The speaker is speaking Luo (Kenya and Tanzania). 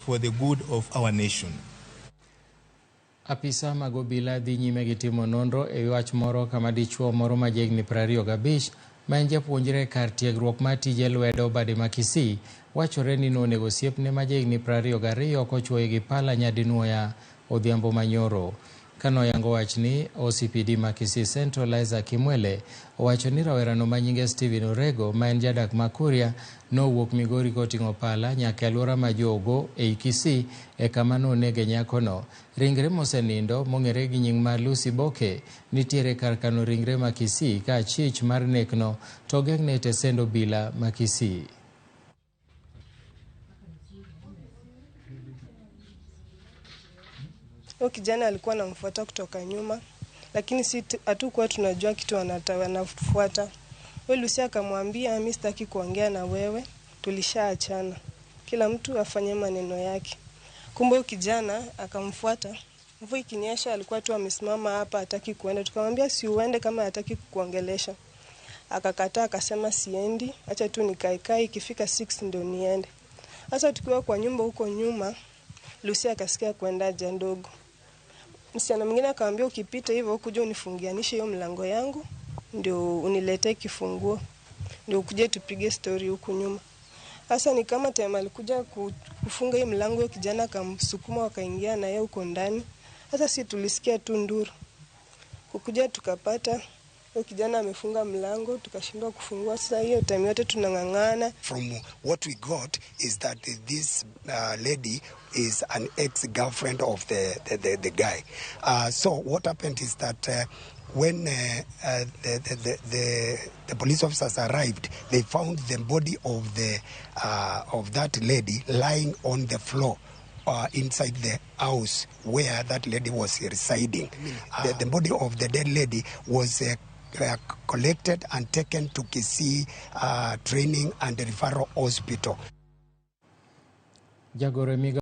for the good of our nation. Apisa mag obila dhi nyime gi timo nonro e wach moro kama dichuo moro ma jahigni 25 ma en japuonjre kar tiegruok mar tije lwedo bade ma Kisii wachore ni nonego osiepne ma jahigni 22 kochuoye gi pala nyadinuoya odhiambo manyoro. Kanoyango wachni, OCPD ma Kisii Central Isaac Kimwele owacho ni rawerano ma nyinge Stephen Orego ma en jadak ma Kuria nowuok Migori koting'o pala nyaka e alwora ma Jogo ei Kisii e kama nonege nyakono. Ringre mosenindo mong'ere gi nying mar Lucy Boke nitiere kar kano ringre ma Kisii ka achich mar nekno to ogeng'ne e tesend obila ma Kisii. Huyo kijana alikuwa anamfuata kutoka nyuma, lakini si hatukuwa tunajua kitu anafuata. Huyo Lucy akamwambia, mimi sitaki kuongea na wewe, tulishaachana, kila mtu afanye maneno yake. Kumbe huyo kijana akamfuata. Mvua ikinyesha alikuwa tu amesimama hapa, hataki kuenda. Tukamwambia si uende kama hataki kukuongelesha. Akakataa, akasema siendi, acha tu nikae, ikifika 6 ndio niende. Sasa tukiwa kwa nyumba huko nyuma, Lucy akasikia kwenda haja ndogo. Msichana mwingine akamwambia ukipita hivyo kuja unifungianishe hiyo mlango yangu ndio uniletee kifunguo ndio ukuje tupige story huku nyuma. Sasa ni kama time alikuja kufunga hiyo mlango, hiyo kijana akamsukuma wakaingia na yeye huko ndani. Sasa si tulisikia tu nduru. Kukuja tukapata huyo kijana amefunga mlango, tukashindwa kufungua. Sasa hiyo time yote tunang'ang'ana. From what we got is that this lady is an ex-girlfriend of the guy. So what happened is that when the police officers arrived, they found the body of that lady lying on the floor inside the house where that lady was residing. The body of the dead lady was collected and taken to Kisii Training and Referral Hospital. Jagoro e migawo